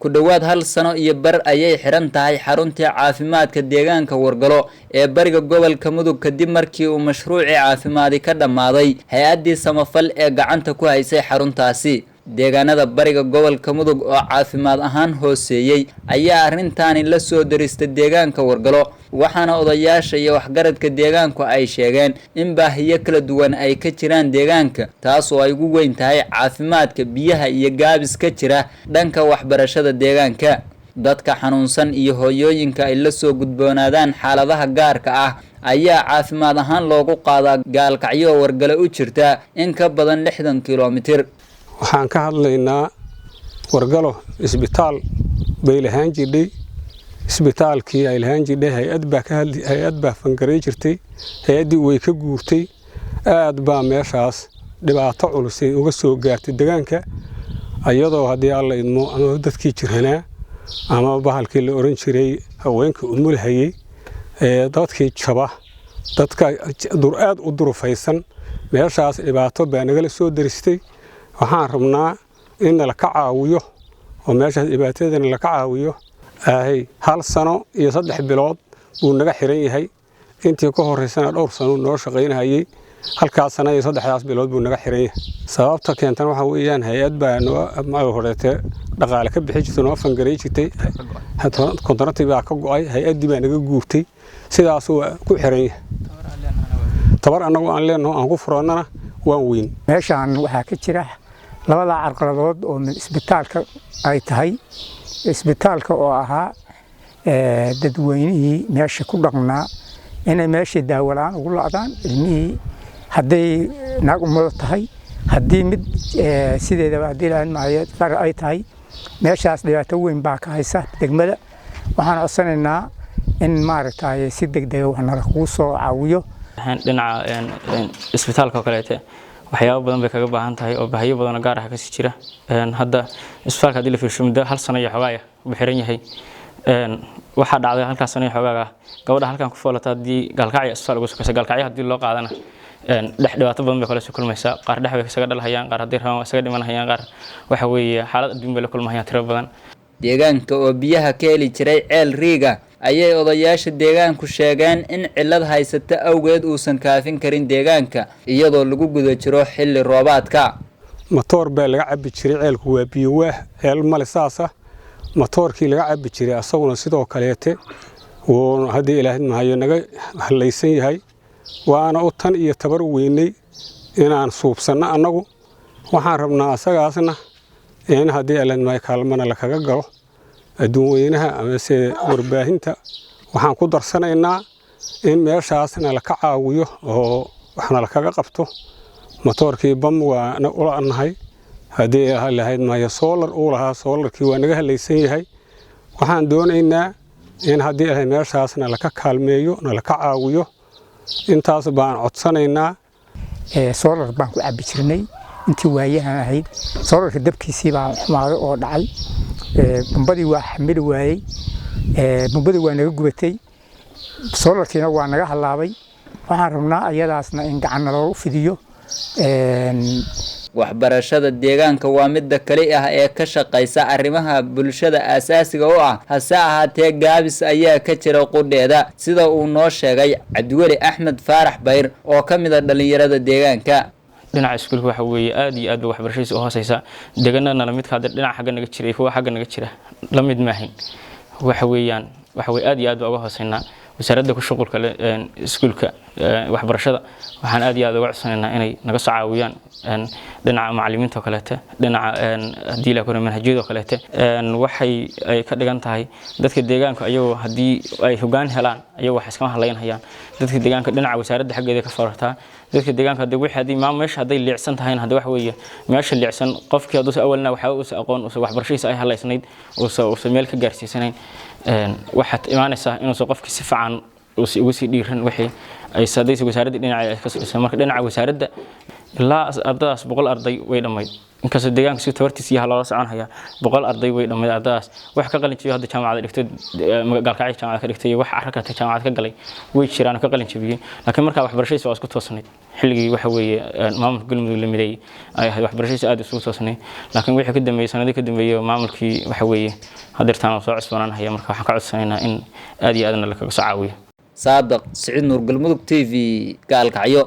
Ku dhowaad hal sano iyo bar ayay xiran tahay xaruntii caafimaadka deegaanka Wargalo ee bariga gobolka Mudug, kadib markii uu mashruucii caafimaadi ka dhammaaday hay-addii samafal ee gacanta ku haysay xaruntaasi. Deegaanada bariga gobolka Mudug oo caafimaad ahaan hooseeyey ayaa arrintaani la soo daristay deegaanka Wargalo, waxaana odayaasha iyo waxgaradka deegaanku ay sheegeen in baahiyo kala duwan ay ka jiraan deegaanka, taas oo ay ugu weyn tahay caafimaadka, biyaha iyo gaabis ka jira dhanka waxbarashada deegaanka. Dadka xanuunsan iyo hooyooyinka ay la soo gudboonaadaan xaaladaha gaarka ah ayaa caafimaad ahaan loogu qaadaa Gaalkacyo oo Wargalo u jirta in ka badan 60 kilomitir. Waxaan ka hadlaynaa Wargalo isbitaal bay lahaan jidhay. Isbitaalkii ay lahaan jidhay hay-ad baa fangaray jirtay, hay-addii way ka guurtay. Aad baa meeshaas dhibaato culusay uga soo gaartay degaanka, iyadoo haddii Alla idmo ama dadkii jiranaa ama bahalkii la oran jiray haweenka umulhayey, dadkii jaba, dadka aad u durufaysan, meeshaas dhibaato baa nagala soo daristay. Waxaan rabnaa in nala ka caawiyo oo meeshaas dhibaatadana laka caawiyo. Hal sano iyo 3 bilood buu naga xiran yahay. Intii ka horeysana dhowr sano noo shaqaynahayey. Halkaas sana iyo 3daas bilood buu naga xiran yahay. Sababta keentan waxa weeyaan hay-ad baa noo horeete dhaqaale ka bixi jirtay, noo fangaray jirtay, kontarantii baa ka go'ay, hay-addii baa naga guurtay, sidaasuu ku xiran yahay. Tabar annagu aan leenaho aan ku furannana waan weyn. Meeshaan waxaa ka jira labada carqaladood oo mid isbitaalka ay tahay, isbitaalka oo ahaa dadweynihii meesha ku dhaqnaa inay meeshii daawo la'aan ugu la'daan ilmihii, hadday naag umado tahay, haddii mid sideedaba haddii la maayo far ay tahay. Meeshaas dhibaato weyn baa ka haysa degmada. Waxaan codsanaynaa in maaragtay si degdega wax nala kugu soo caawiyo. Dhinaca isbitaalka oo kaleete waxyaabo badan bay kaga baahan tahay oo baahiyo badan oo gaar ah kasii jira. Hadda isbitaalka haddii la fiirsho, muddo hal sano iyo xoogaaya buu xiran yahay. Waxaa dhacday halkaas sano iyo xoogaaga gabadha halkan ku foolata haddii Gaalkacyo isbitaal ugu sokaysa, Gaalkacyo haddii loo qaadana dhex dhibaato badan bay kala soo kulmaysaa. Qaar dhex bay isaga dhalhayaan, qaar haddii rabaan waa isaga dhimanahayaan, qaar waxa weeye xaalad adduun bay la kulmahayaan tiro badan. Deegaanka oo biyaha ka heli jiray ceel riiga ayay odayaasha deegaanku sheegeen in cillad haysata awgeed uusan kaafin karin deegaanka, iyadoo lagu guda jiro xilli roobaadka. Matoor baa laga cabbi jiray. Ceelku waa biyo waah, ceel male saasa. Matoorkii laga cabbi jiray asaguna sidoo kaleete wuu haddii Ilaahid mahayo naga hallaysan yahay, waana u tan iyo tabar weynay inaan suubsanno annagu. Waxaan rabnaa asagaasna in haddii Ilaahid mahayo kaalmana lakaga galo adduun weynaha amase warbaahinta. Waxaan ku darsanaynaa in meeshaasna laka caawiyo oo waxna lakaga qabto. Matoorkii bam waa ula-nahay, haddii lahayd maayo solar uu lahaa, solarkii waa naga halaysan yahay. Waxaan doonaynaa in haddii ahay meeshaasna laka kaalmeeyo, nalaka caawiyo. Intaas baan codsanaynaa. Solar baan ku cabbi jirnay intii waayahan ahayd. Solarka dabkiisii baa xumaaday oo dhacay, bambadii waa xamili waayey, bambadii waa naga gubatay, solarkiina waa naga halaabay. Waxaan rabnaa ayadaasna in gacanna loogu fidiyo. Waxbarashada deegaanka waa midda kali ah ee ka shaqaysa arrimaha bulshada aasaasiga u ah, hase ahaatee gaabis ayaa ka jira qudheeda, sida uu noo sheegay Cabdiweli Axmed Faarax Bayr oo ka mid a dhalinyarada deegaanka. Dhinaca iskuulka waxa weeye aad iyo aad ba waxbarashadiisa u hooseysa. Deegaanadana lamidka hadda dhinaca xagga naga jira iyo kuwa xagga naga jira la mid maahayn. Waxa weeyaan waxa weye aad iyo aad ba uga hooseynaa. Wasaaradda ku shuqulka leh iskuulka waxbarashada waxaan aad iyo aad uga codsanaynaa inay naga soo caawiyaan dhinaca macallimiinta oo kaleete, dhinaca haddii la koro manhajyada oo kaleete. Waxay ay ka dhigan tahay dadka deegaanka ayagoo haddii ay hoggaan helaan ayagoo wax iskama halaynhayaan. Dadka deegaanka dhinaca wasaaradda xaggeeda ka farartaa dadka deegaanka haddii wixii haddii maam meesha hadday liicsan tahayna, hadda waxa weeye meesha liicsan qofkii hadduusa awalna waxba uusa aqoon, uusa waxbarashadiisa ay halaysnayd, uusa meel ka gaarsiisanayn, waxaad imaanaysaa inuusa qofkii si fiican uusa ugu sii dhiiran wixii ay haddaysa wasaaradda dhinaca ay ka soo. Marka dhinaca wasaaradda Ilaa ardadaas 100 arday way dhammayd, inkastoo deegaanka si tabartiis yaha loola socon hayaa. 100 arday way dhammayd ardadaas. Wax ka qalin jabiyo hadda jaamacada dhigtay, Gaalkacyo jaamacada ka dhigtay, iyo wax carro kale jaamacad ka galay way jiraan oo ka qalin jabiyey. Laakiin markaa waxbarashadiisa waa isku toosnayd. Xilligii waxa weeye maamulka Galmudug la mideeyey ay ahayd, waxbarashadiisa aad isugu toosnayd. Laakiin wixii ka dambeeyey, sanadii ka dambeeyey, maamulkii waxa weeye hadeertaan oo soo cusboonaanhaya. Marka waxaan ka codsanaynaa in aad iyo aadna lakaga soo caawiyo. Saadaq Siciid Nuur, Galmudug TV, Gaalkacyo.